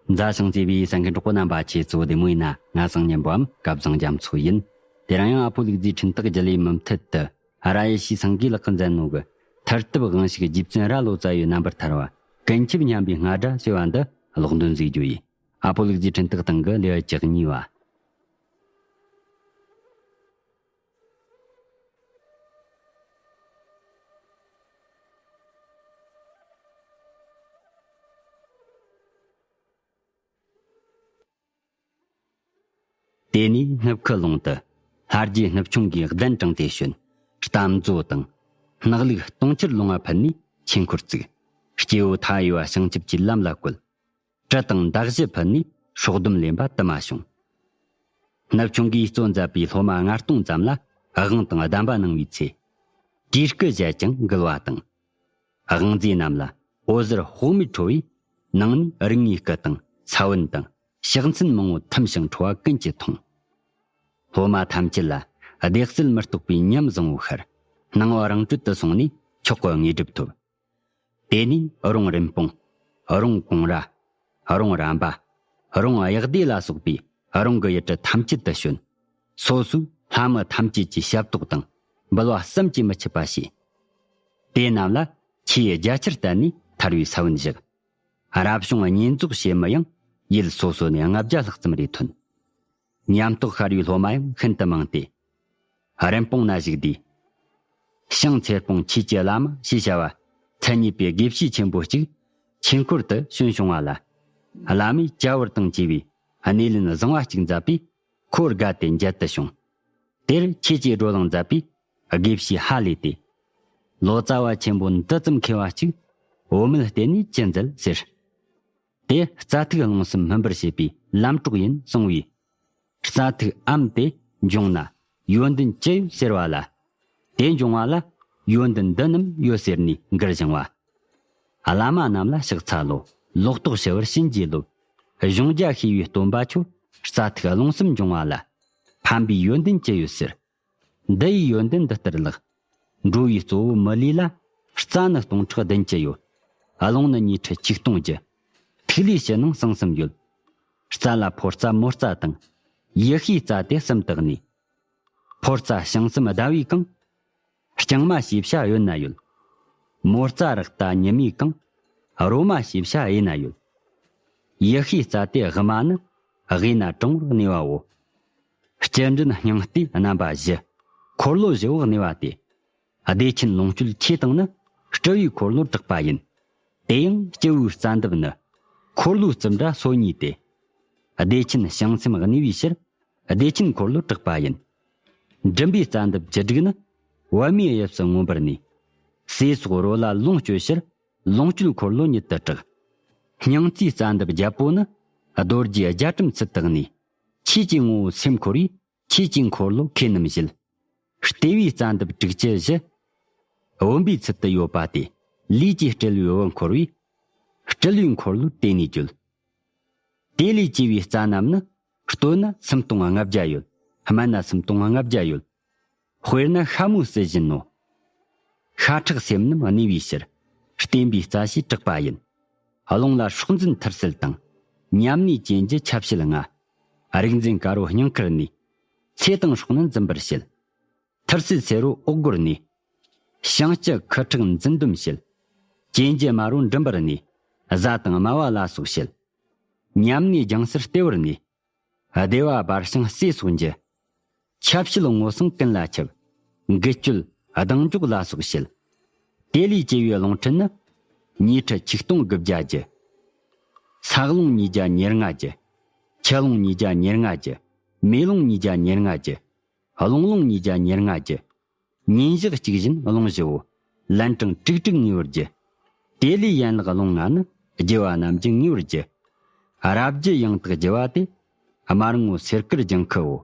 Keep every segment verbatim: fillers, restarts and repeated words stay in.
མཛའ་ཞིང་བརྩེ་བའི་གསན་མཁན་གྲོགས་པོ་རྣམ་པ། ཁྱེད་ཚོ་བདེ་མོ་ཡིན་ན། ང་སང་ཉན་པའམ་སྐལ་བཟང་རྒྱ་མཚོ་ཡིན། དེ་རིང་ཡང་ཨ་ཕོ་ལུག་རྫིའི་འཕྲིན་སྟེགས་བརྒྱུད་ལས་མུ་མཐུད་དུ་ར་ཡེ་ཤེས་སེང་གེ་ལགས་ཀྱིས་མཛད་ནོ་གི་ཐར་ཐབས་དབང་ཕྱུག་རྗེ་བཙུན་ར་ལོ་ཙཱ་བའི་རྣམ་པར་ཐར་བ་ཀུན་ཁྱབ་སྙན་པའི་རྔ་སྒྲ་ཞེས་པ་འདི་ཀློག་འདོན་མཛད་རྒྱུ་ཡིན། ཨ་ཕོ་ལུག་རྫིའི་འཕྲིན་སྟེགས་སྟེང་གི་ལེའུ་བཅུ་གཉིས་པ། དེ་ནས་སྣུབས་ཁུ་ལུང་དུ་ལྷ་རྗེ་སྣུབས་ཆུང་གིས་གདན་དྲངས་ཏེ་བྱོན། རྟ་མཛོ་དང་། སྣག་ལུག་སྟོང་ཁྱེར་ལུང་བ་ཕུལ་ནས་ཆོས་འཁོར་བཙུགས། སྐྱེ་བོ་མཐའ་ཡས་པ་བྱང་ཆུབ་ཀྱི་ལམ་ལ་བཀོད། གྲི་དང་མདའ་གཞུ་ཕུལ་ནས་སྲོག་སྡོམ་ལེན་པ་དུ་མ་བྱུང་། སྣུབས་ཆུང་གིས་གཙོ་མཛད་པའི་སློབ་མ་ལྔ་སྟོང་ཙམ་ལ་དབང་དང་གདམས་པ་གནང་བའི་ཚེ། གྲོས་སྐུ་བཞད་ཅིང་འགུལ་བ་དང་། དབང་རྫས་རྣམས་ལ་འོད་ཟེར་དཔག་མེད་འཕྲོ་བས། ནང་ནས་རིགས་ལྔའི་སྐུ་དང་ས་བོན་དང་ཕྱག་མཚན་མང་པོ་ཐིམ་ཞིང་འཕྲོ་བ་ཀུན་གྱིས་མཐོང་། སློབ་མ་ཐམས་ཅད་ལ་བདེ་གསལ་མི་རྟོག་པའི་ཉམས་བཟང་པོ་ཤར། སྣང་བ་རང་གྲོལ་དུ་སོང་ནས་མཆོག་གི་དངོས་གྲུབ་ཐོབ། དེ་ནས་རོང་རིན་སྤུངས། རོང་ཀོང་ར། རོང་རམ་པ། རོང་གཡག་སྡེ་ལ་སོགས་པའི་རོང་གི་ཡུལ་གྲུ་ཐམས་ཅད་དུ་བྱོན། སོ་སོའི་ལྷ་མི་ཐམས་ཅད་ཀྱི་ཞབས་ཏོག་དང་འབུལ་བ་བསམ་གྱིས་མི་ཁྱབ་པ་བྱས། དེ་རྣམས་ལ་ཆོས་རྒྱ་ཆེར་བསྟན་ནས་ཐར་བའི་ས་བོན་བཞག། རབ་བྱུང་བསྙེན་རྫོགས་བྱེད་མི་ཡང་ཡུལ་སོ་སོ་ནས་ལྔ་བརྒྱ་ལྷག་ཙམ་རེ་ཐོན། ཉམས་རྟོགས་ཤར་བའི་སློབ་མ་ཡང་ཤིན་ཏུ་མང་སྟེ། རིན་སྤུངས་ན་བཞུགས་དུས། ཞང་ཚེ་སྤུངས་ཆོས་ཀྱི་བླ་མ་ཞེས་བྱ་བ་མཚན་ཉིད་པའི་དགེ་བཤེས་ཆེན་པོ་གཅིག་ཆོས་འཁོར་དུ་བྱོན་བྱུང་བ་ལ། བླ་མས་བྱ་བར་དང་བཅས་པའི་སྣེ་ལེན་བཟང་བ་གཅིག་མཛད་པས། ཁོ་དགའ་སྟེ་མཇལ་དུ་བྱུང་། དེར་ཁྱེད་ཀྱིས་བགྲོ་གླེང་མཛད་པས་དགེ་བཤེས་ཧ་ལས་ཏེ། ལོ་ཙཱ་བ་ཆེན་པོ་འདི་ཙམ་མཁས་པ་གཅིག་བོད་མིར་བསྟེན་ནས་ཅི་མཛད་ཟེར། དེ་རྩ་ཐིག་རླུང་གསུམ་སྨིན་པར་བྱེད་པའི་ལམ་གྲོགས་ཡིན་གསུངས་པས། རྩ་ཐིག་ཨམ་དེ་འབྱུང་ན་ཡོན་ཏན་ཅི་ཡོད་ཟེར་བ་ལ། དེ་འབྱུང་བ་ལ་ཡོན་ཏན་འདི་རྣམས་ཡོད་ཟེར་ནས་མགུར་བཞེངས་པ། བླ་མ་རྣམས་ལ་ཕྱག་འཚལ་ལོ། ལོག་རྟོག་ཞི་བར་བྱིན་གྱིས་རློབས། གཞུང་རྒྱ་ཤེས་པའི་སྟོན་པ་ཁྱོད། རྩ་ཐིག་རླུང་གསུམ་འབྱུང་བ་ལ། ཕན་པའི་ཡོན་ཏན་ཅི་ཡོད་ཟེར། འདི་ཡི་ཡོན་ཏན་འདི་ལྟར་ལགས། འགྲོ་བའི་གཙོ་བོ་མི་ལུས་ལ། རྩ་ནི་སྟོང་ཕྲག་བདུན་ཅུ་ཡོད། རླུང་ནི་ཉི་ཁྲི་ཆིག་སྟོང་རྒྱུ། ཐིག་ལེ་ཕྱི་ནང་གསང་གསུམ་ཡོད། རྩ་ལ་ཕོ་རྩ་མོ་རྩ་དང་། ཡེ་ཤེས་རྩ་སྟེ་གསུམ་དུ་གནས། ཕོ་རྩ་བྱང་སེམས་ཟླ་བའི་གང་། རྐྱང་མ་ཞེས་བྱ་གཡོན་ན་ཡོད། མོ་རྩ་རཀྟ་ཉི་མའི་གང་། རོ་མ་ཞེས་བྱ་གཡས་ན་ཡོད། ཡེ་ཤེས་རྩ་སྟེ་དབུ་མ་ནི། དབུས་ན་དྲང་བོར་གནས་པའོ། སྤྱི་མགྲིན་སྙིང་ལྟེ་རྣམ་པ་བཞི། འཁོར་ལོ་བཞི་བོ་གནས་པ་སྟེ། བདེ་ཆེན་ལོངས་སྤྱོད་ཆོས་དང་ནི། སྤྲུལ་པའི་འཁོར་ལོ་གྲགས་པ་ཡིན། དེ་ཡང་སྤྱི་བོའི་རྩ་འདབ་ནི། འཁོར་ལོའི་རྩིབས་འདྲ་སོ་གཉིས་ཏེ། བདེ་ཆེན་བྱང་སེམས་གནས་པའི་ཕྱིར། བདེ་ཆེན་འཁོར་ལོ་གྲགས་པ་ཡིན། མགྲིན་པའི་རྩ་འདབ་བཅུ་དྲུག་ནི། པདྨའི་དབྱིབས་སུ་མངོན་པར་གནས། ཟས་སོགས་རོ་ལ་ལོངས་སྤྱོད་ཕྱིར། ལོངས་སྤྱོད་འཁོར་ལོ་ཉིད་དུ་གྲགས། སྙིང་རྩའི་རྩ་འདབ་བརྒྱད་པོ་ནི། རྡོ་རྗེ་རྒྱ་གྲམ་ཚུལ་དུ་གནས། ཆོས་ཀྱི་ངོ་བོ་སེམས་འཁོར་བས། ཆོས་ཀྱི་འཁོར་ལོ་ཁས་རྣམས་བཞེད། ལྟེ་བའི་རྩ་འདབ་དྲུག་ཅུ་བཞི། བུམ་པའི་ཚུལ་དུ་ཡོད་པ་སྟེ། ལུས་ཀྱི་སྤྲུལ་པའི་བུ་འཁོར་བས། སྤྲུལ་པའི་འཁོར་ལོ་དེ་ནས་བརྗོད། དེ་ལས་སྐྱེ་བའི་རྩ་རྣམས་ནི། སྟོད་ན་སུམ་སྟོང་ལྔ་བརྒྱ་ཡོད། སྨད་ན་སུམ་སྟོང་ལྔ་བརྒྱ་ཡོད། དཔེར་ན་ཤ་མོའི་སྲིད་བཞིན་ནོ། ཤ་ཁྲག་སེམས་རྣམས་གནས་པའི་ཕྱིར། བརྟེན་པའི་རྩ་ཞེས་གྲགས་པ་ཡིན། རླུང་ལ་སྲོག་འཛིན་ཐུར་སེལ་དང་། མཉམ་གནས་ཅན་གྱི་ཆ་བྱད་ལྔ། རིག་འཛིན་དཀར་པོ་སྙིང་ཁར་གནས། ཚེ་དང་སྲོག་ནི་འཛིན་པར་བྱེད། ཐུར་སེལ་སེར་པོ་འོག་སྒོར་གནས། བྱང་ལྕགས་ཁུ་ཁྲག་འཛིན་སྡོམ་བྱེད། གྱེན་རྒྱུ་དམར་པོ་མགྲིན་པར་གནས། གཟའ་དང་དམའ་བ་ལ་སོགས་བྱེད། མཉམ་གནས་ལྗང་སེར་ལྟེ་བར་གནས། བདེ་བ་འབར་ཞིང་ཟས་སོགས་འགྱུར། ཆ་བྱད་སྔོ་སངས་ཀུན་ལ་ཁྱབ། འགུལ་སྐྱོད་ལྡིང་འཇོག་ལ་སོགས་བྱེད། དེ་ལས་སྐྱེ་བའི་རླུང་ཕྲན་ནི། ཉི་ཁྲི་ཆིག་སྟོང་དགུ་བརྒྱ་རྒྱུ། ས་རླུང་ཉིས་བརྒྱ་ཉེར་ལྔ་རྒྱུ། ཆུ་རླུང་ཉིས་བརྒྱ་ཉེར་ལྔ་རྒྱུ། མེ་རླུང་ཉིས་བརྒྱ་ཉེར་ལྔ་རྒྱུ། རླུང་རླུང་ཉིས་བརྒྱ་ཉེར་ལྔ་རྒྱུ། ཉིན་ཞག་གཅིག་བཞིན་རླུང་བཞི་བོ། ལན་གྲངས་དྲུག་དྲུག་ངེས་པར་རྒྱུ། དེ་ལས་ཡན་ལག་རླུང་ལྔ་ནི། རྒྱུ་བ་རྣམས་ཀྱི་ངེས་པར་རྒྱུ། རབ་རྒྱུ་ཡང་དག་རྒྱུ་བ་སྟེ། དམར་སྔོ་སེར་དཀར་ལྗང་ཁུའོ།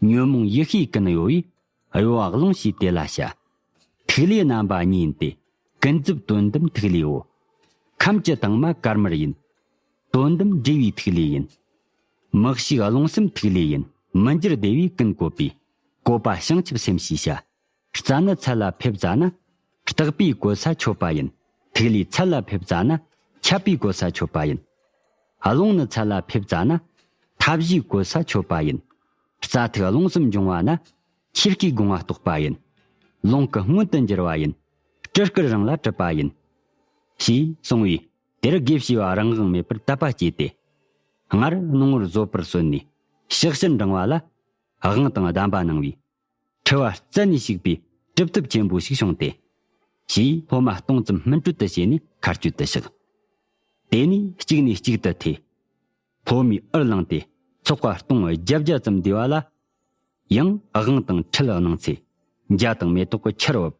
ཉོན་མོངས་ཡེ་ཤེས་ཀུན་གཡོ་བས། གཡོ་བ་རླུང་ཞེས་དེ་ལ་བྱ། ཐིག་ལེ་རྣམ་པ་གཉིས་ཡིན་ཏེ། ཀུན་རྫོབ་དོན་དམ་ཐིག་ལེའོ། ཁམས་ཀྱི་དྭངས་མ་དཀར་དམར་ཡིན། དོན་དམ་འབྲས་བུའི་ཐིག་ལེ་ཡིན། མི་ཤིགས་རླུང་གསུམ་ཐིག་ལེ་ཡིན། མི་འགྱུར་བདེ་བས་ཀུན་བཀོད་པའི། བཀོད་པ་བྱང་ཆུབ་སེམས་ཞེས་བྱ། རྩ་ནི་ཚད་ལ་ཕེབས་ཙ་ན། རྟག་པའི་གོལ་ས་ཆོད་པ་ཡིན། ཐིག་ལེ་ཚད་ལ་ཕེབས་ཙ་ན། ཁྱབ་པའི་གོལ་ས་ཆོད་པ་ཡིན། རླུང་ནི་ཚད་ལ་ཕེབས་ཙ་ན། མཐའ་བཞིའི་གོ་ས་ཆོད་པ་ཡིན། རྩ་ཐིག་རླུང་གསུམ་འབྱུང་བ་ན། ཆོས་སྐུའི་དགོངས་པ་རྟོགས་པ་ཡིན། ལུང་གི་སྔོན་དུ་འགྱུར་བ་ཡིན། སྤྲུལ་སྐུར་རང་ལ་གྲུབ་པ་ཡིན། ཞེས་གསུངས་པས། དེར་དགེ་བཤེས་པ་རང་དབང་མེད་པར་དད་པ་སྐྱེས་ཏེ། སྔར་སྣང་ངོར་བཟོད་པར་གསོལ་ནས་ཕྱག་ཕྱིར་འབྲང་བ་ལ། དབང་དང་གདམས་པ་གནང་བས། འཁྲུལ་བ་རྩད་ནས་ཞིག་པའི་གྲུབ་ཐོབ་ཆེན་པོ་ཞིག་བྱུང་སྟེ། ཞེས་སློབ་མ་སྟོང་ཙམ་སྨིན་གྲོལ་དུ་བྱས་ནས་མཁའ་སྤྱོད་དུ་གཤེགས། དེ་ནས་གཅིག་ནས་གཅིག་ཏུ་ཐོས། སློབ་མའི་ཨུར་བླངས་ཏེ་ཚོགས་པ་སྟོང་བརྒྱད་བརྒྱ་ཙམ་འདུས་པ་ལ། ཡང་དབང་དང་ཁྲིད་གནང་ཚེ། འཇའ་དང་མེ་ཏོག་གི་ཆར་བབས།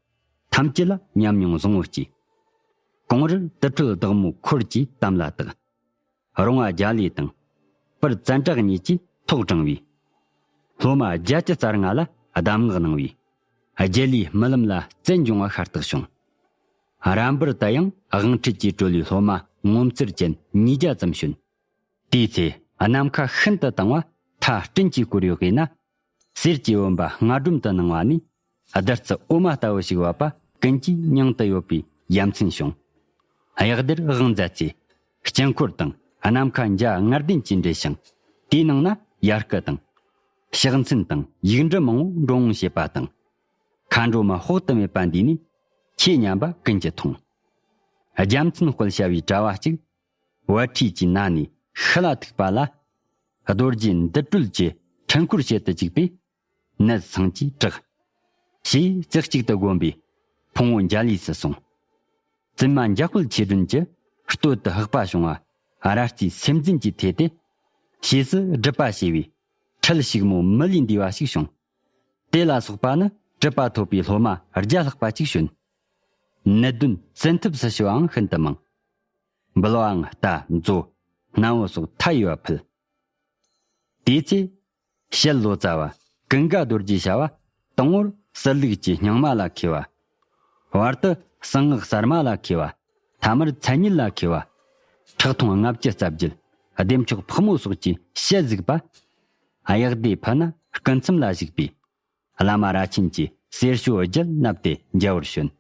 ཐམས་ཅད་ལ་ཉམས་མྱོང་བཟང་བོ་སྐྱེས། གོང་རིར་དུར་ཁྲོད་བདག་མོའི་འཁོར་གྱིས་དམ་ལ་བཏགས། རོང་བ་རྒྱ་ལས་དང་། སྤུར་བཙན་གྲགས་གཉིས་ཀྱིས་ཐོག་དྲངས་པས། སློབ་མ་བརྒྱད་ཅུ་རྩ་ལྔ་ལ་གདམས་ངག་གནང་བས། རྒྱལ་ལུས་རྨི་ལམ་ལ་བཙན་འབྱུང་བ་ཤ་སྟག་བྱུང་། ར་འབུར་དུ་ཡང་དབང་ཁྲིད་ཀྱིས་གྲོལ་བའི་སློབ་མ་ངོ་མཚར་ཅན་ཉིས་བརྒྱ་ཙམ་བྱོན། དེའི་ཚེ་ནམ་མཁའ་ཤིན་ཏུ་དྭངས་པ་མཐའ་སྤྲིན་གྱིས་བསྐོར་བའི་དབུས་ན། གསེར་གྱི་བུམ་པ་རྔ་སྒྲོམ་དུ་སྣང་བ་ནས། བདུད་རྩི་འོ་མ་ལྟ་བུ་ཞིག་བབས་པ་ཀུན་གྱི་མྱིང་དུ་ཡོད་པའི་ཡ་མཚན་བྱུང་། གཡག་སྡེར་དབང་མཛད་ཚེ། དཀྱིལ་འཁོར་དང་ནམ་མཁའ་འཇའ་ལྔ་ལྡན་གྱིས་འབྲེལ་ཞིང་། དེའི་ནང་ན་ཡར་སྐུ་དང་། ཕྱག་མཚན་དང་ཡིག་འབྲུ་མང་བོ་འགྲོ་འོང་བྱེད་པ་དང་། མཁའ་འགྲོ་མ་དཔག་ཏུ་མེད་པ་འདུས་ནས་ཆོས་ཉན་པ་ཀུན་གྱིས་མཐོང་། རྒྱལ་མཚན་དཔལ་བྱ་བའི་དྲ་བ་གཅིག། བ་ཁྲིད་ཀྱི་ནང་ནས་ཤི་ལ་ཐུག་པ་ལ། རྡོ་རྗེ་འདི་སྤྲུལ་གྱི་འཕྲུལ་འཁོར་བྱེད་དུ་བཅུག་པས། ནད་སངས་ཀྱིས་དྲག། ཞེས་རྩེ་གཅིག་ཏུ་བསྒོམས་པས་ཕུང་པོ་འཇའ་ལུས་སུ་སོང་། བཙུན་མ་འཇམ་དཔལ་ཆོས་སྒྲོན་གྱི་སྟོད་དུ་ཧུག་པ་བྱུང་བ་ར་རྩིས་སེམས་འཛིན་གྱིས་ཐོས་ཏེ། ཞེས་སུ་སྒྲུབ་པ་བྱས་པས་ཁྲིད་ཞིག་མོ་མི་ལུས་འདུས་པ་ཞིག་བྱུང་། དེ་ལ་སོགས་པ་ནི་གྲུབ་པ་ཐོབ་པའི་སློབ་མ་བརྒྱ་ལྷག་པ་ཅིག་བྱོན། ནད་གདོན་བཙན་ཐབས་སུ་ཞི་བའང་ཤིན་ཏུ་མང་། འབུལ་བའང་རྟ་མཛོ་སྣམ་བུ་སོགས་མཐའ་ཡས་པ་ཕུལ། དེའི་ཚེ་ཞལ་ལོ་ཙཱ་བ་ཀུན་དགའ་རྡོ་རྗེ་བྱ་བ་དང་པོར་གསེར་ལུགས་ཀྱི་སྙིང་མ་ལ་མཁས་པ། བར་དུ་གསང་སྔགས་གསར་མ་ལ་མཁས་པ། ཐ་མར་མཚན་ཉིད་ལ་མཁས་པ། ཁྲག་འཐུང་ལྔ་བཅུ་རྩ་བརྒྱད་བདེ་མཆོག་ཕག་མོ་སོགས་ཀྱི་ཞལ་གཟིགས་པ། གཡག་སྡེ་ཕུ་ན་སྐུ་མཚམས་ལ་བཞུགས་པས། བླ་མ་ར་ཆེན་གྱིས་གསེར་ཞོ་བརྒྱད་མནབས་ཏེ་མཇལ་བར་བྱོན།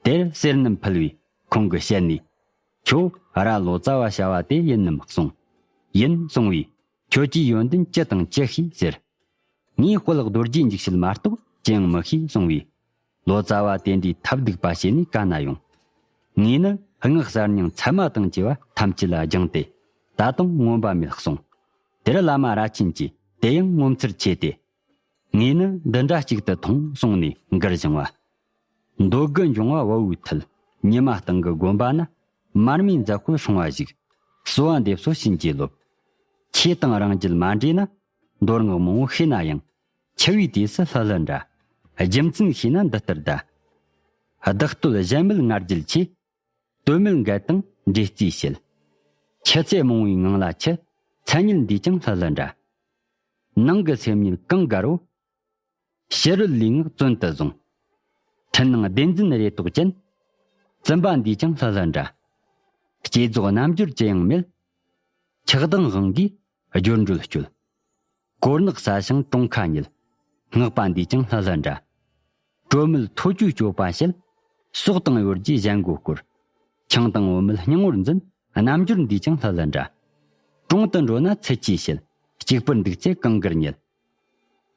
དེར་གསེར་སྣུམ་ཕུལ་བས་ཁོང་གི་ཞལ་ནས། ཁྱོད་ར་ལོ་ཙཱ་བ་བྱ་བ་དེ་ཡིན་ནམ་གསུངས། ཡིན་གསུངས་པས། ཁྱོད་ཀྱི་ཡོན་ཏན་ཅི་དང་ཅི་ཤེས་ཟེར། ངས་དཔལ་རྡོ་རྗེ་འཇིགས་བྱེད་མ་གཏོགས་ཅི་ཡང་མི་ཤེས་གསུངས་པས། ལོ་ཙཱ་བ་དེ་འདྲའི་ཐབས་སྡུག་པ་བྱས་ནས་ག་ན་ཡོང་། ངས་ནི་སྔགས་གསར་རྙིང་ཚད་མ་དང་བཅས་པ་ཐམས་ཅད་ལ་སྦྱངས་ཏེ། ད་དུང་ངོམས་པ་མེད་གསུངས། དེར་བླ་མ་ར་ཆེན་གྱིས་དེ་ཡང་ངོ་མཚར་ཆེ་སྟེ། ངས་ནི་འདི་འདྲ་གཅིག་ཏུ་མཐོང་གསུངས་ནས་མགུར་བཞེངས་པ། འདོད་དགུ་འབྱུང་བ་བལ་བོའི་མཐིལ། ཉི་མ་སྟེང་གི་དགོན་པ་ན། མར་མེའི་མཛའ་བརྐོས་སྲུང་བ་ཞིག། གསོལ་བ་འདེབས་སོ་བྱིན་གྱིས་རློབས། ཆོས་དང་རང་རྒྱུད་མ་འདྲེས་ན། མདོ་སྔགས་མང་བོ་ཤེས་ན་ཡང་། འཆི་བའི་དུས་སུ་ལྷུ་ལྷུ་འདྲ། རྒྱུ་མཚན་ཤེས་ན་འདི་ལྟར་གདའ། བདག་བསྟོད་གཞན་མེད་ང་རྒྱལ་ཆེ། དོན་མེད་འགལ་དང་འདྲེས་རྩིས་བྱེད། ཆུ་ཚད་མང་བའི་ངང་ལ་འཆི། མཚན་ཉིད་འདིས་ཀྱང་ལྷུ་ལྷུ་འདྲ། ནང་གི་སེམས་ཉིད་གང་དགར་བོ། ཕྱི་རོལ་ལུས་ངག་བཙོན་དུ་བཟུང་། འཁྲུལ་སྣང་བདེན་འཛིན་རེ་དོགས་ཅན། བཙུན་པ་འདིས་ཀྱང་ལྷུ་ལྷུ་འདྲ། བསྐྱེད་རྫོགས་རྣལ་འབྱོར་ཅི་ཡང་མེད། ཆགས་སྡང་དབང་གིས་སྦྱོར་སྒྲོལ་སྤྱོད། གོར་ནག་ཟ་ཞིང་གྲོང་ཁ་ཉིལ། སྔགས་པ་འདིས་ཀྱང་ལྷུ་ལྷུ་འདྲ། གྲོ་མིལ་ཐོ་ཅོའི་སྤྱོད་པ་བྱེད། སྲོག་དང་ཡོ་བྱད་གཞན་མགོ་བསྐོར། ཆང་དང་བུད་མེད་སྙིང་བོར་འཛིན། རྣལ་འབྱོར་འདིས་ཀྱང་ལྷུ་ལྷུ་འདྲ། གྲོང་དུ་འགྲོ་ན་ཚུལ་ཆོས་བྱེད། གཅིག་པུར་འདུག་ཚེ་གང་དགར་ཉལ།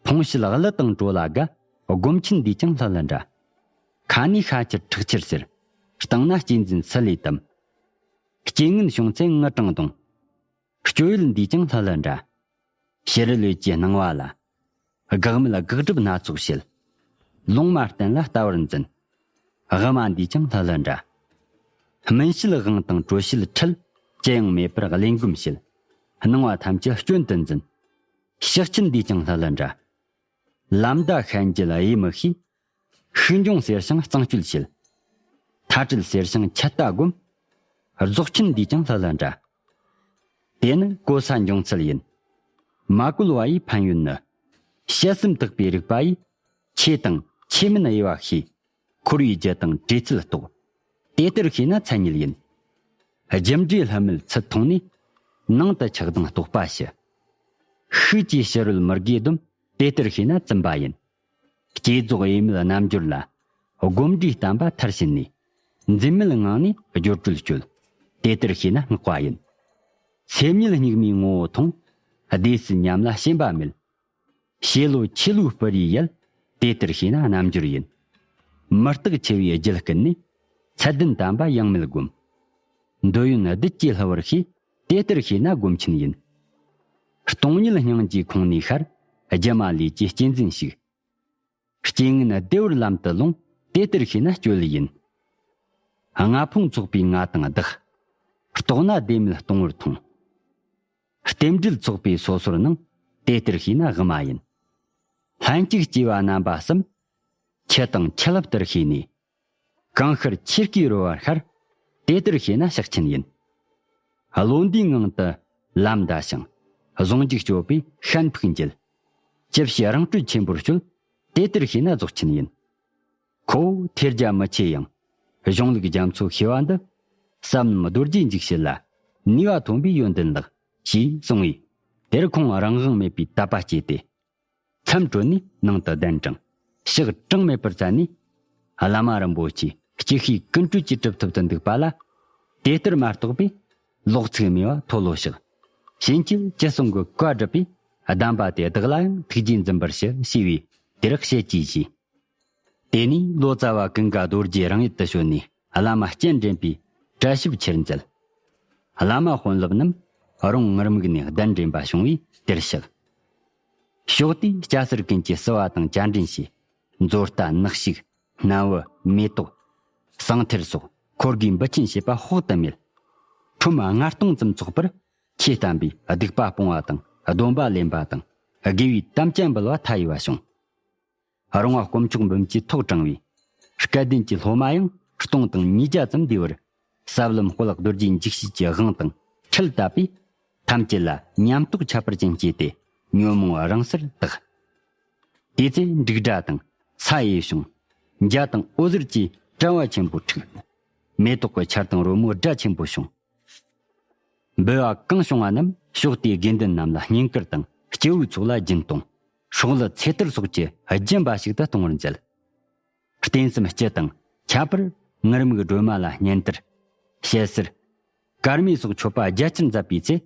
ཕུང་ཕྱེད་གླུ་དང་བྲོ་ལ་དགའ། སྒོམ་ཆེན་འདིས་ཀྱང་ལྷུ་ལྷུ་འདྲ། ཁ་ནས་ཤ་ཁྱེར་ཁྲག་ཁྱེར་ཟེར། བཏང་ན་གཅེས་འཛིན་སུ་ལས་དམ། རྐྱེན་ངན་བྱུང་ཚེ་ངུ་གྲངས་གདུང་། སྤྱོད་ཡུལ་འདིས་ཀྱང་ལྷུ་ལྷུ་འདྲ། ཕྱི་རོལ་ལུས་ཀྱི་སྣང་བ་ལ། དགག་མེད་དགག་སྒྲུབ་སྣ་ཚོགས་བྱེད། ལུང་མ་བསྟན་ལ་ལྟ་བར་འཛིན། དབུ་མ་འདིས་ཀྱང་ལྷུ་ལྷུ་འདྲ། སྨིན་བྱེད་དབང་དང་གྲོལ་བྱེད་ཁྲིད། ཅི་ཡང་མེད་པར་གླེན་སྒོམ་བྱེད། སྣང་བ་ཐམས་ཅད་སྐྱོན་དུ་འཛིན། ཕྱག་ཆེན་འདིས་ཀྱང་ལྷུ་ལྷུ་འདྲ། ལམ་བདའ་ཤན་འབྱེད་དབྱེ་མི་ཤེས། ཤུགས་འབྱུང་ཟེར་ཞིང་གཙང་སྤྱོད་བྱེད། མཐའ་བྲལ་ཟེར་ཞིང་ཆད་ལྟ་སྒོམ། རྫོགས་ཆེན་འདིས་ཀྱང་ལྷུ་ལྷུ་འདྲ། དེ་ནི་གོ་ས་འབྱུང་ཚུལ་ཡིན། མ་བཀོལ་བ་ཡི་ཕན་ཡོན་ནི། དཔྱད་སེམས་དག་པའི་རིག་པ་ཡིས། ཆོས་དང་ཆོས་མིན་དབྱེ་བ་ཤེས། འཁོར་བའི་རྒྱུ་དང་འབྲེལ་ཚུལ་རྟོགས། དེ་ལྟར་ཤེས་ན་མཚན་ཉིད་ཡིན། རྒྱུ་འབྲས་ལྷུ་མེད་ཚུལ་མཐོང་ནས། ནང་དུ་ཆགས་སྡང་རྟོག་པ་ཞི། ཤུགས་ཀྱིས་ཕྱི་རོལ་མི་དགེ་སྡོམ། དེ་ལྟར་ཤེས་ན་བཙུན་པ་ཡིན། བསྐྱེད་རྫོགས་དབྱེར་མེད་རྣལ་འབྱོར་ལ། སྒོམ་འབྲས་བསྟན་པ་མཐར་ཕྱིན་ནས། འཛིན་མེད་ངང་ནས་སྦྱོར་སྒྲོལ་སྤྱོད། དེ་ལྟར་ཤེས་ན་སྔགས་པ་ཡིན། སེམས་ཉིད་སྙིགས་མའི་ངོ་བོ་མཐོང་། བདེ་སྲིད་ཉམས་ལ་ཞེན་པ་མེད། ཤེས་བློ་ཆེ་ལོའི་སྤུ་རིས་ཡལ། དེ་ལྟར་ཤེས་ན་རྣམ་འགྱུར་ཡིན། མུ་སྟེགས་འཆི་བའི་རྒྱུད་ཀུན་ནས། ཚད་ལྡན་དམ་པ་ཡང་མེད་བསྒོམ། འདོད་ཡོན་བདུད་ཀྱི་ལྷུ་བར་ཤེས། དེ་ལྟར་ཤེས་ན་སྒོམ་ཆེན་ཡིན། སྟོང་ཉིད་སྙིང་རྗེའི་ཁོང་ནས་ཤར། སྒྱུ་མ་ལས་ཀྱི་གཅེས་འཛིན་ཞིག། རྐྱེན་ངན་བདེ་བར་ལམ་དུ་ལོངས། དེ་ལྟར་ཤེས་ན་སྤྱོད་ཡིན། ལྔ་ཕུང་ཚོགས་པའི་ང་དང་བདག། རྟོགས་ན་བདེན་མེད་སྟོང་པར་མཐོང་། རྟེན་འབྲེལ་ཚོགས་པའི་སོ་སོར་སྣང་། དེ་ལྟར་ཤེས་ན་དབུ་མ་ཡིན། ལྷན་ཅིག་སྐྱེས་པ་རྣམ་པ་གསུམ། ཁྱི་དང་ཁྱི་ལབ་ལྟར་ཤེས་ནས། གང་ཤར་ཆོས་སྐུའི་རོལ་བར་ཤར། དེ་ལྟར་ཤེས་ན་ཕྱག་ཆེན་ཡིན། བློ་འདས་ངང་དུ་ལམ་འདའ་ཞིང་། ཟུང་འཇུག་སྤྱོད་པས་ཤན་ཕུག་འགྱེལ། ཅི་ཕྱིར་རང་གྲོལ་ཆེན་པོར་སྤྱོད། དེ་ལྟར་ཤེས་ན་རྫོགས་ཆེན་ཡིན། ཁོ་བོ་ཐེར་རྒྱ་མི་ཆེ་ཡང་། གཞུང་ལུགས་རྒྱ་མཚོ་ཤེས་པ་འདི། ཟབ་ལམ་རྡོ་རྗེའི་འཇུག་བྱེད་ལ། ནུས་པ་ཐོན་པའི་ཡོན་ཏན་ལགས། ཞེས་གསུངས་པས། དེར་ཁོང་རང་དབང་མེད་པའི་དད་པ་སྐྱེས་ཏེ། མཚམས་གྲོལ་ནས་ནང་དུ་གདན་དྲངས། ཕྱག་གྲངས་མེད་པར་བཙལ་ནས། བླ་མ་རིན་པོ་ཆེའི་སྐྱེ་ཤི་ཀུན་སྤྲོད་ཀྱི་གྲུབ་ཐོབ་ཏུ་འདུག་པ་ལ། དེ་ལྟར་མ་རྟོགས་པས། ལོག་ཚིག་སྨྲས་པ་མཐོལ་ལོ་བཤགས། ཕྱིན་ཆད་ཅི་གསུང་གི་བཀའ་སྒྲུབ་པས། གདམས་པ་དེ་བདག་ལའང་ཐུགས་རྗེས་འཛིན་པར་ཞུ། ཞེས་པས། དེར་བཤད་ཀྱིས་བཞེས། དེ་ནས་ལོ་ཙཱ་བ་ཀུན་དགའ་རྡོ་རྗེ་རང་ཡུལ་དུ་བྱོན་ནས། བླ་མ་སྤྱན་འདྲེན་པའི་གྲལ་ཞབས་ཆེར་མཛད། བླ་མ་དཔོན་སློབ་རྣམས་རོང་ངུར་སྨྲིག་ནས་གདན་འདྲེན་པ་བྱུང་བས་དེར་གཤེགས། ཕྱོགས་དེའི་སྐྱ་སེར་ཀུན་གྱིས་བསུ་བ་དང་བཅར་འདྲེན་བྱས། མཛོ་རྟ་ནག་ཕྱུགས། སྣམ་བུ། མེ་ཏོག། ཟངས་ཐེར་སོགས་འཁོར་དགུའི་འབུལ་ཆེན་བྱེད་པ་དཔག་ཏུ་མེད། ཁྲོམ་ལྔ་སྟོང་ཙམ་ཚོགས་པར། ཆོས་བསྟན་པའི་སྡིག་པ་སྤོང་བ་དང་། སྡོམ་པ་ལེན་པ་དང་། དགེ་བའི་དམ་བཅའ་འབུལ་བ་མཐའ་ཡས་པ་བྱུང་། རོང་བ་དཀོན་མཆོག་འབུམ་གྱིས་ཐོག་དྲངས་པའི་སྐལ་ལྡན་གྱི་སློབ་མ་ཡང་སྟོང་དང་ཉིས་བརྒྱ་ཙམ་འདུས་པར། ཟབ་ལམ་དཔལ་རྡོ་རྗེ་འཇིགས་བྱེད་ཀྱི་དབང་དང་ཁྲིད་བཏབ་པས། ཐམས་ཅད་ལ་ཉམས་རྟོགས་ཁྱད་པར་ཅན་སྐྱེས་ཏེ། ཉོན་མོངས་རང་སར་དག། དེ་ཚེ་འབྲུག་སྒྲ་དང་ས་ཡི་བྱུང་། འཇའ་དང་འོད་ཟེར་གྱི་དྲ་བ་ཆེན་པོ་འཁྲིགས། མེ་ཏོག་གི་ཆར་དང་རོལ་མོའི་སྒྲ་ཆེན་པོ་བྱུང་། འབུལ་བ་གང་བྱུང་བ་རྣམས་ཕྱོགས་དེའི་དགེ་འདུན་རྣམས་ལ་བསྙེན་བཀུར་དང་། སྐྱེ་བོའི་ཚོགས་ལ་སྦྱིན་གཏོང་། སྲོག་བླུ་ཚེ་ཐར་སོགས་ཀྱི་སྦྱིན་པ་ཞིག་ཏུ་གཏོང་བར་མཛད། རྟེན་གསུམ་སྤྱི་དང་ཁྱད་པར་ངུར་སྨྲིག་སྒྲོལ་མ་ལ་སྙན་དར། ཞལ་གསེར། དཀར་མེ་སོགས་མཆོད་པ་རྒྱ་ཆེར་མཛད་པའི་ཚེ།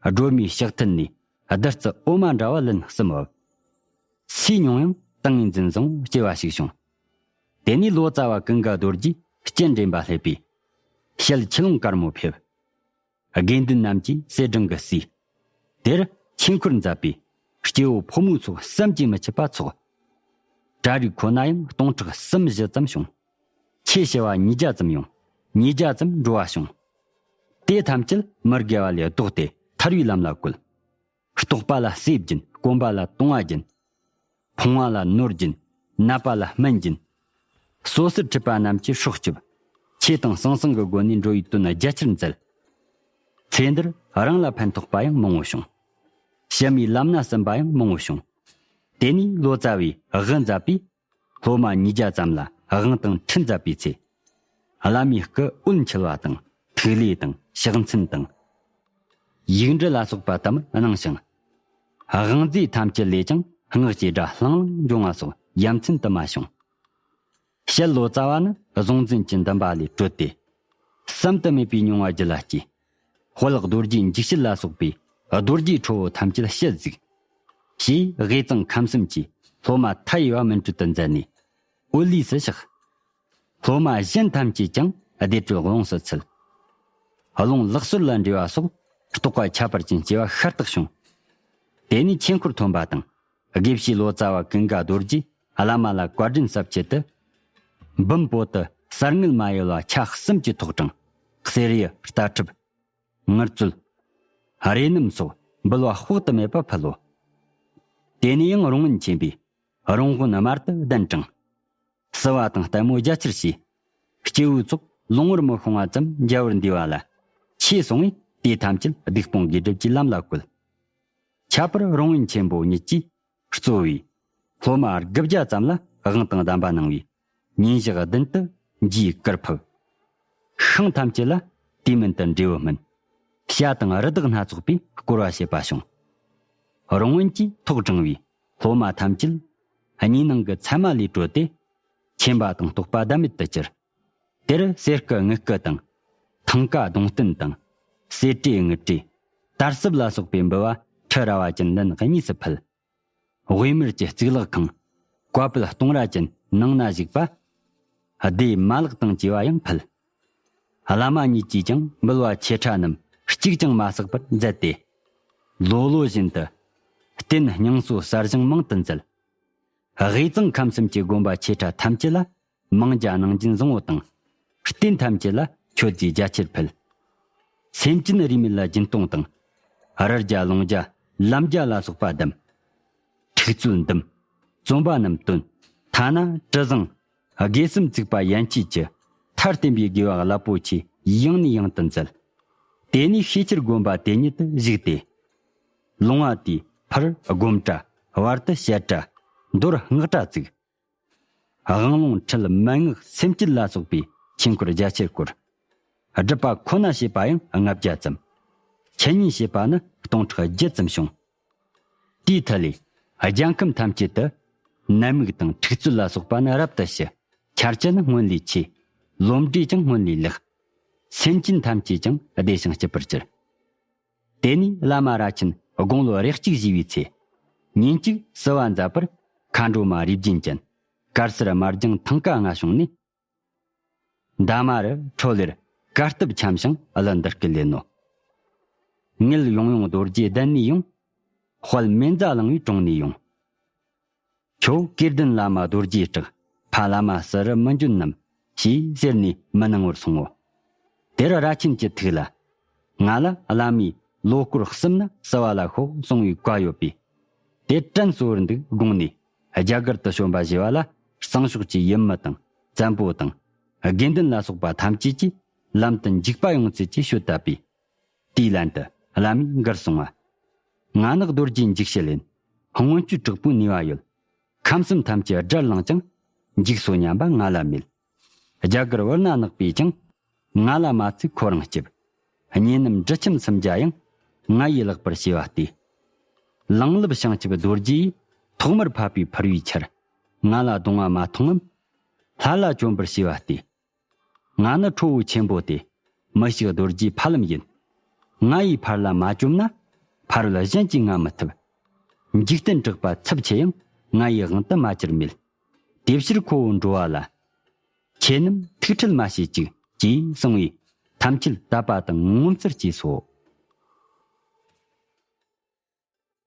སྒྲོལ་མའི་ཕྱག་མཐིལ་ནས་བདུད་རྩི་འོ་མ་འདྲ་བ་ལན་གསུམ་བབས། སུས་མྱོང་ཡང་ཏིང་ངེ་འཛིན་བཟང་སྐྱེ་བ་ཞིག་བྱུང་། དེ་ནས་ལོ་ཙཱ་བ་ཀུན་དགའ་རྡོ་རྗེས་སྤྱན་འདྲེན་པ་སླེབས་པས། ཞལ་ཆུ་ཀླུང་དཀར་མོ་ཕེབས། དགེ་འདུན་རྣམས་ཀྱིས་གསེར་སྦྲང་གིས་བསུས། དེར་ཆོས་འཁོར་མཛད་པས། སྐྱེ་བོ་ཕོ་མོའི་ཚོགས་བསམ་གྱིས་མི་ཁྱབ་པ་ཚོགས། གྲྭ་རིགས་ཁོ་ན་ཡང་སྟོང་ཕྲག་གསུམ་བཞི་ཙམ་བྱུང་། ཆོས་ཞུ་བ་ཉིས་བརྒྱ་ཙམ་ཡོང་། ཉིས་བརྒྱ་ཙམ་འགྲོ་བ་བྱུང་། དེ་ཐམས་ཅད་མི་དགེ་བ་ལས་ལྡོག་སྟེ་ཐར་བའི་ལམ་ལ་བཀོད། རྟོགས་པ་ལ་གསོས་སྦྱིན། སྐོམ་པ་ལ་བཏུང་བ་སྦྱིན། ཕོངས་པ་ལ་ནོར་སྦྱིན། ནད་པ་ལ་སྨན་སྦྱིན། སོ་སོར་འཁྲུལ་པ་རྣམས་ཀྱི་སྲོག་སྐྱོབ། ཆོས་དང་ཟང་ཟིང་གི་སྒོ་ནས་འགྲོ་བའི་དོན་རྒྱ་ཆེར་མཛད། ཚེ་འདིར་རང་ལ་ཕན་ཐོགས་པ་ཡང་མང་བོ་བྱུང་། ཕྱི་མའི་ལམ་སྣ་ཟིན་པ་ཡང་མང་བོ་བྱུང་། དེ་ནས་ལོ་ཙཱ་བས་དབུ་མཛད་པས། སློབ་མ་ཉིས་བརྒྱ་ཙམ་ལ་དབང་དང་ཁྲིད་མཛད་པའི་ཚེ། བླ་མའི་སྐུ་འོད་འཁྱིལ་བ་དང་། ཐིག་ལེ་དང་ཕྱག་མཚན་དང་། ཡིག་འབྲུ་ལ་སོགས་པ་དུ་མར་སྣང་ཞིང་། དབང་རྫས་ཐམས་ཅད་ལས་ཀྱང་སྔགས་ཀྱི་སྒྲ་ལྷང་ལྷང་འབྱུང་བ་སོགས་ཡ་མཚན་དུ་མ་བྱུང་། ཞལ་ལོ་ཙཱ་བ་ནི་གཟུང་འཛིན་གྱི་འདུན་པ་ལས་གྲོལ་ཏེ། བསམ་དུ་མེད་པའི་མྱོང་བ་རྒྱུད་ལ་སྐྱེས། དཔལ་རྡོ་རྗེ་འཇིགས་བྱེད་ལ་སོགས་པའི་རྡོ་རྗེའི་ཁྲོ་བོ་ཐམས་ཅད་ཕྱིར་གཟིགས། ཞེས་དབུས་གཙང་ཁམས་གསུམ་གྱི་སློབ་མ་མཐའ་ཡས་པ་མུན་སྤྲུལ་དུ་མཛད་ནས་འོད་ལུས་སུ་གཤེགས། སློབ་མ་གཞན་ཐམས་ཅད་ཀྱང་བདེ་དྲོད་ཀློང་སུ་ཚུད། རླུང་ལག་སོར་ལ་འདྲེས་པ་སོགས་རྟོགས་པ་ཁྱད་པར་ཅན་སྐྱེ་བ་ཤ་སྟག་བྱུང་། དེ་ནས་ཆོས་འཁོར་ཐོན་པ་དང་། དགེ་བཤེས་ལོ་ཙཱ་བ་ཀུན་དགའ་རྡོ་རྗེས་བླ་མ་ལ་བཀའ་དྲིན་གསབ་ཆེད་དུ། འབུམ་པོ་ཏི་གསར་རྔུལ་མ་ཡལ་བ་ཆ་གསུམ་གྱི་ཐོག་དྲངས། གསེར་གཡུ་རྟ་ཁྲབ། དངུལ་རྩོལ། རས་སྣུམ་སོགས་འབུལ་བ་དཔག་ཏུ་མེད་པ་ཕུལ་ལོ། དེ་ནས་ཡང་རོང་བན་ཆེན་པོས་རོང་དཔོན་དམར་དུ་གདན་དྲངས། བསུ་བ་དང་ལྟད་མོ་རྒྱ་ཆེར་བྱས། སྐྱེ་བོའི་ཚོགས་ལོང་བར་མི་ཤོང་བ་ཙམ་མཇལ་བར་འདུས་པ་ལ། ཆོས་གསུང་བས་དེ་ཐམས་ཅད་སྡིག་སྤོང་དགེ་སྒྲུབ་ཀྱི་ལམ་ལ་བཀོད། ཁྱད་པར་རོང་བན་ཆེན་པོ་ཉིད་ཀྱིས་གཙོ་བའི་སློབ་མ་དགུ་བརྒྱ་ཙམ་ལ་དབང་དང་གདམས་པ་གནང་བས། ཉིན་ཞག་བདུན་དུ་འཇའི་གར་ཕབ། ཤིང་ཐམས་ཅད་ལ་དུས་མིན་དུ་འབྲས་བུ་སྨིན། བྱ་དང་རི་དྭགས་སྣ་ཚོགས་པས་བསྐོར་བ་བྱེད་པ་བྱུང་། རོང་བན་གྱིས་ཐོག་དྲངས་པའི་སློབ་མ་ཐམས་ཅད་གཉིས་སྣང་གི་མཚན་མ་ལས་གྲོལ་ཏེ། མཁྱེན་པ་དང་རྟོགས་པ་ཟླ་མེད་དུ་གྱུར། དེར་གསེར་སྐུ་དངུལ་སྐུ་དང་། ཐང་ཀ་གདུང་རྟེན་དང་ སེར་བྲིས་དངུལ་བྲིས། དར་སྲབ་ལ་སོགས་པའི་འབུལ་བ་ཁྲི་ར་བ་ཅན་ལན་གཉིས་སུ་ཕུལ། དབུས་མར་གྱི་གཙུག་ལག་ཁང་། བཀའ་པོད་སྟོང་ར་ཅན་ནང་ན་བཞུགས་པ། སྡེ་མ་ལག་དང་བཅས་པ་ཡང་ཕུལ། བླ་མ་གཉིས་ཀྱིས་ཀྱང་འབུལ་བ་ཆེ་ཕྲ་རྣམས་གཅིག་ཀྱང་མ་བསགས་པར་མཛད་དེ། ལོ་ལོ་བཞིན་དུ་རྟེན་སྙིང་གསོ་གསར་བཞེངས་མང་དུ་མཛད། དབུས་གཙང་ཁམས་གསུམ་གྱི་དགོན་པ་ཆེ་ཕྲ་ཐམས་ཅད་ལ་མང་ཇ་ནང་རྒྱུན་བཟང་བོ་དང་། རྟེན་ཐམས་ཅད་ལ་མཆོད་རྫས་རྒྱ་ཆེར་ཕུལ། སེམས་ཅན་རིས་མེད་ལ་སྦྱིན་གཏོང་དང་། རི་རྒྱ་ལུང་རྒྱ་ལམ་རྒྱ་ལ་སོགས་པ་བསྡམས། ཁྲུས་གསོལ་འདུམ། བཙོན་པ་རྣམས་བཏོན། ཐ་ན་གྲུ་གཟིངས། དགེ་གསུམ་བཙུགས་པ་ཡན་ཆད་ཀྱི་མཐར་བསྟན་པའི་དགེ་བ་རླབས་པོ་ཆེ་ཡང་ནས་ཡང་དུ་མཛད། དེ་ནས་ཤེས་ཆེར་དགོན་པ་དེ་ཉིད་དུ་བཞུགས་ཏེ། ལུང་བ་དེའི་ཕར་སྒོམ་གྲྭ། བར་དུ་བཤད་གྲྭ། མདོར་སྔགས་གྲྭ་བཙུགས། དབང་ལུང་ཁྲིད་མན་ངག་སེམས་བསྐྱེད་ལ་སོགས་པའི་ཆོས་འཁོར་རྒྱ་ཆེར་བསྐོར། སྒྲུབ་པ་ཁོ་ན་བྱེད་པ་ཡང་ལྔ་བརྒྱ་ཙམ། འཆད་ཉན་བྱེད་པ་ནི་སྟོང་ཕྲག་བརྒྱད་ཙམ་བྱུང་། དེའི་མཐུ་ལས་རྒྱལ་ཁམས་ཐམས་ཅད་དུ་ནད་མུག་དང་འཁྲུག་རྩོད་ལ་སོགས་པ་ནི་རབ་ཏུ་ཞི། ཆར་ཆུ་ནི་སྔོན་ལས་ཆེ། ལོ་འབྲས་ཀྱང་སྔོན་ལས་ལེགས། སེམས་ཅན་ཐམས་ཅད་ཀྱང་བདེ་ཞིང་སྐྱིད་པར་གྱུར། དེ་ནས་བླ་མ་རྭ་ཆེན་དགུང་ལོ་རེ་གཅིག་བཞེས་པའི་ཚེ། ཉིན་གཅིག་བསུ་བ་མཛད་པར་མཁའ་འགྲོ་མ་རིགས་རྒྱན་ཅན། དཀར་སེར་དམར་ལྗང་ཐང་ཀ་ལྔ་བྱུང་ནས། འདབ་མ་རུ་ཁྲོ་ལེར་གར་སྟབས་འཆམ་ཞིང་གླུ་འདི་སྐད་ལེན་ནོ། ངེད་ཡོང་ཡོང་རྡོ་རྗེ་གདན་ནས་ཡོང་། དཔལ་མེ་མཛའ་གླིང་བའི་དྲུང་ནས་ཡོང་། ཁྱོད་སྐལ་ལྡན་བླ་མ་རྡོ་རྗེའི་བྲག། ཕ་བླ་མ་བསུ་རུ་མི་འབྱོན་ནམ། ཞེས་ཟེར་ནས་མི་སྣང་བར་སོང་ངོ་། དེར་རྭ་ཆེན་གྱི་ཐུགས་ལ། ང་ལ་བླ་མས་ལོ་སྐོར་གསུམ་ན་བསུ་བ་ལ་ཤོག་གསུང་བའི་བཀའ་ཡོད་པས། དེ་དྲན་གསོ་བར་འདུག་དགོངས་ནས་རྒྱ་གར་དུ་བྱོན་པ་ཞེས་པ་ལ། གཙང་ཕྱོགས་ཀྱི་ཡུལ་མི་དང་བཙན་པོ་དང་། དགེ་འདུན་ལ་སོགས་པ་ཐམས་ཅད་ཀྱིས་ལམ་དུ་འཇིགས་པ་ཡོང་ཚུལ་གྱི་ཤོད་བཏབ་པས། དེའི་ལན་དུ་བླ་མས་མགུར་གསུངས་པ། ང་ནག་རྡོ་རྗེའི་འཇིགས་བྱེད་ལེན། སྔོན་སྐྱོད་དྲག་པོའི་ནུས་པ་ཡོད། ཁམས་གསུམ་ཐམས་ཅད་དགྲར་ལངས་ཀྱང་། འཇིགས་སོ་སྙམ་པ་ང་ལ་མེད། རྒྱ་གར་བུར་ན་ནག་པས་ཀྱང་། ང་ལ་མ་ཚིག་ཁོ་རང་སྐྱིབས། གཉེན་རྣམས་གྲི་ཁྱིམ་སུམ་བརྒྱ་ཡང་། ང་ཡིས་བརླག་པར་བྱས་པ་སྟེ། ལང་ལབ་བྱང་ཆུབ་རྡོ་རྗེ་ཡིས། ཐོག་མར་ཕབ་པའི་ཕུར་བུའི་ཆར། ང་ལ་གདུང་བ་མ་ཐོང་ངམ། ལྷ་ལ་བཅོམ་པར་བྱས་པ་སྟེ། ང་ནི་ཁྲོ་བོ་ཆེན་པོ་སྟེ། མི་ཤིགས་རྡོ་རྗེའི་ཕ་ལམ་ཡིན། ང་ཡི་ཕར་ལ་མ་བཅོམ་ན། ཕ་རོལ་གཞན་གྱིས་ང་མི་ཐུབ། འཇིག་རྟེན་དྲེགས་པ་འཚུབ་ཆེ་ཡང་། ང་ཡི་དབང་དུ་མ་གྱུར་མེད། དེ་ཕྱིར་ཁོ་བོ་འགྲོ་བ་ལ། ཁྱེད་རྣམས་ཐུགས་ཁྲལ་མ་བྱེད་ཅིག་ཅེས་གསུངས་པས། ཐམས་ཅད་དད་པ་དང་ངོ་མཚར་སྐྱེས་སོ།